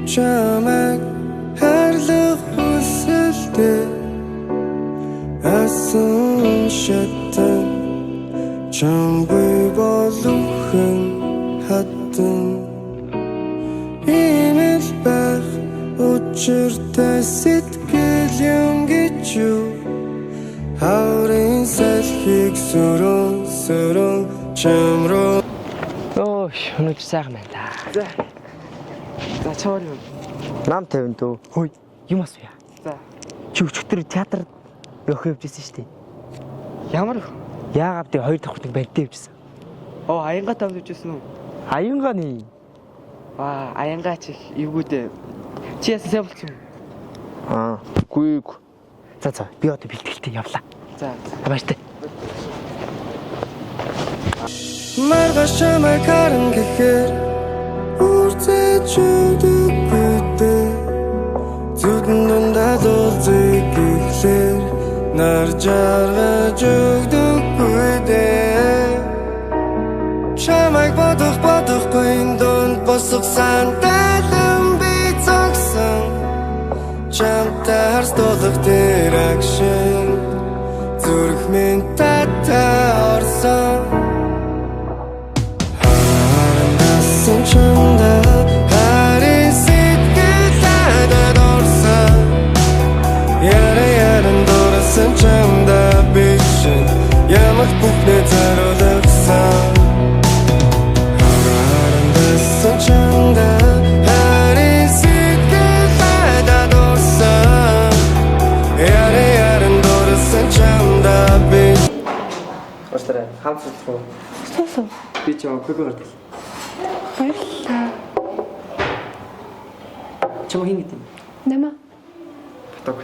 Чамайг хайрлах хүсэлтэй асан шатан чамгүй боловхон хатан ийм л байх учиртай сэтгэл юм гэж юу хаврын салхийг сөрөн сөрөн чам руу. Өө, өнөөдөр сайхан байна да. За. За чавар юм. Нам 50 дөө. Хөөе, юм асууя. За. Чи өчигдөр театр явах явж ирсэн шүү дээ. Ямар их? Яагаад бэ хоёр давхар нэг бандтай явжсэн. Оо, аянга тавд явжсэн үү? Аянгааны. Аа, аянга ч их эвгүй дээ. Чи яасан сайн болчих юм? Аа, үгүй үгүй. За за, би одоо бэлтгэлтэй явлаа. За. Баяртай. Маргааш чамайг харна гэхээр үрзэж өгдөггүй дээ. Зүдэн дундаа зулзыг гэхлээр нар жаргаж өгдөггүй дээ. Чамайг бодох бодохгүй энэ дунд босгосан талан би зогсон. Чамтай харс дуулах тэр агшин зүрх минь татаа орсон. Харандасан чамдаа харин сэтгэл надад орсон. Яра яран дурласан чамдаа би чинь ямагт бүхнээ зориулсан. Харандасан чамдаа харин сэтгэл надад орсон. Яра яран дурласан чамдаа би. Уучлаарай. Хамт судлах уу? Суу. Би ч юм кофе гардаг. Баярлалаа. Чам хин гэдэг юм? Нама. Батог.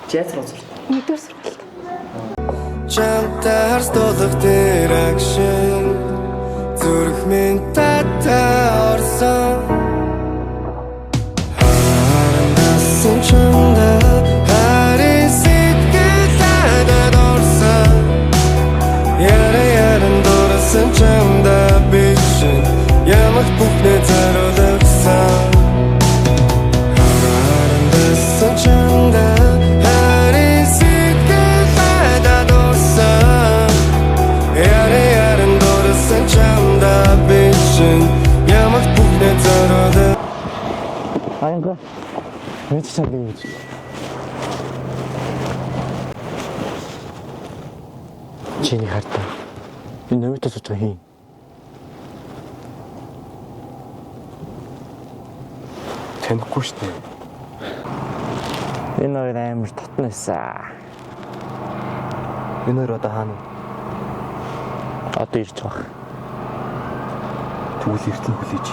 Чи яаж сургууль? Нэгдүгээр сургуульд. Чамтай харс дуулах тэр агшин зүрх минь татаа орсон. Харандасан чамдаа харин сэтгэл надад орсон. Яра яран дурласан чамдаа би чинь ямагт бүхнээ зориулсан. Харандасан чамдаа харин сэтгэл надад орсон. Яра яран дурласан чамдаа би чинь ямагт бүхнээ зориулсан. Аянга. Мэдчих чам гэж. Чиний хартаа. Энэ нөмөтө сууж байгаа хин. Танихгүй шүү дээ. Энэ хоёр амар татна байсан. Энэ хоёр одоо хаана вэ? Одоо ирж байгаа. Тэгвэл эртний хүлээж.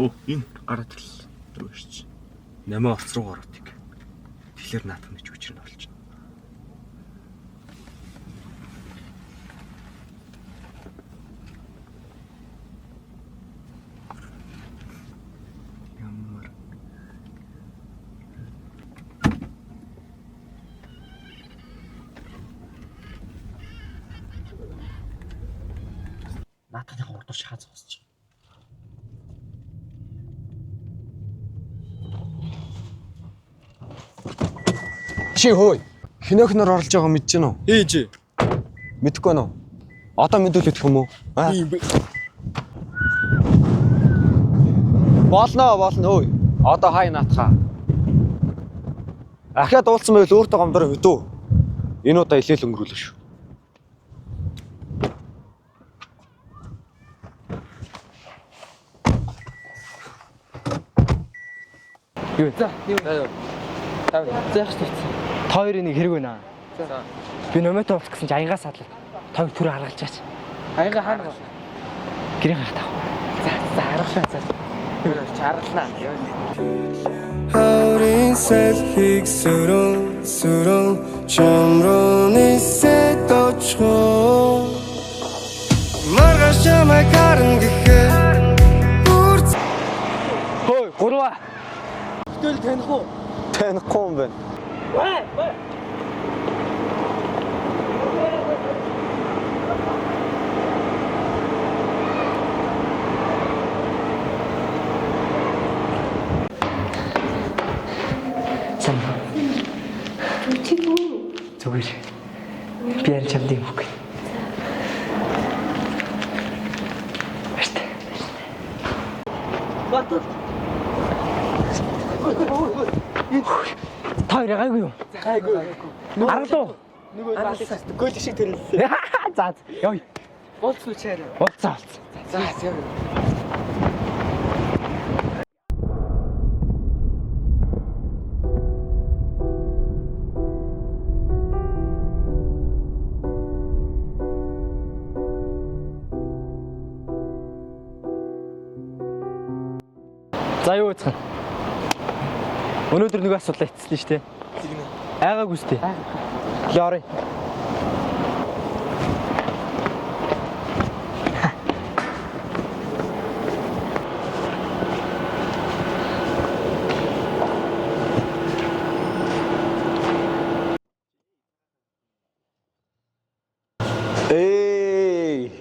Оо, энэ гараад ирлээ. Өөрч. Намаа оц руу оротыг. Тэгэхээр наадах нэг хүчрэн олчихно. Ямар Наадахныхаа урдуур шахаа зогсож. Чи хөөе. Хинөөхнөр орлож байгаа мэдэж гэнэ үү? Ээж. Мэдэхгүй нөө. Одоо мэдүүлэх юм уу? Аа. Болно болно өө. Одоо хай наатахаа. Ахиад уулзсан байвал өөртөө гомдороо хөдөө. Энэ удаа илээл өнгөрүүлээ шүү. Юу? За, юу. За. За яах вэ? Та хоёрын нэг хэрэг байна. За. Би нөмөтө уулзах гэсэн чи аянгаас садлаа. Та хоёр түрүү харгалж чаач. Аянга хаана гав? Гэрийн хахтаа. За, за харгалаа. За. Юу чарлаа. Хаврын салхийг сөрөн сөрөн чам руу нисээд очихоо. Маргааш чамайг харна гэхээр бүр Хөөе, гурваа. Хөтөл таних уу? Танихгүй юм байна. Зүгээр. Би харин чамд юм үг. Баяртай. Та хоёр гайгүй юу? Гайгүй. Аргалуу. Нөгөө гол шиг төрөлсөн. За за. Явъя. Болцсон чаарай. Уулзаа уулзаа. За за. За юу үцхэн? Өнөөдөр нэг асуудал эцэлсэн шүү дээ. Тэгнэ. Айгаагүй шүү дээ. Лээ оръё. Эй.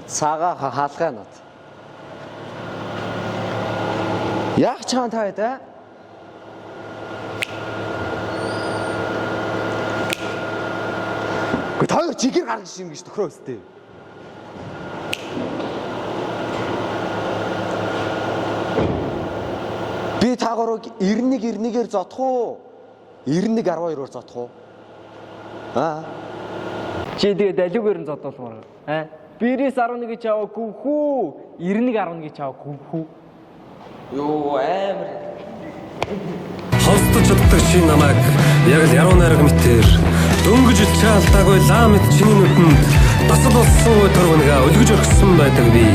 Цагаа хаалгаа над. Яг чаан та байд аа? Гэ та хоёр чигээр гаргаж ирнэ гэж төхрөө өстэй. Би та гурыг 91 91-ээр зодох уу? 91 12-оор зодох уу? Аа. Чи тэгээ далиугаар нь зодуулмаар. Аа? Би 99.11 гэж аваагүй хүү. 91.11 гэж аваагүй хүү. Йоо амар. Холстож чаддаг чи намайг яг л яруу найраг мэтэр дөнгөж илчээ алдаагүй лаа мэт чиний нүдэнд дасал болсон үе төрвөнга өлгөж орхисон байдаг би.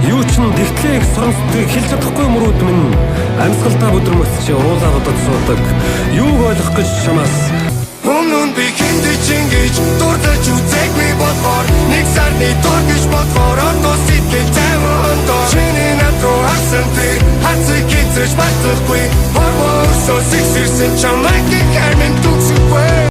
Юу ч н тэгтлээ их соронцдгийг хэлж чадахгүй мөрүүд минь амьсгалдаа бүдрэмт чи уруулаа бодод суудаг. Юуг ойлгох гэж чамаас Өмнө нь би хиндэж чингэж дурдаж үзээгүй болохоор нэг сарны дор гэж бодохоор одоо сэтгэл зайван хондоо чиний над руу харсан тэр хацыг хизэж мартахгүй хорвоо өрсөө сэгсэрсэн чамайг.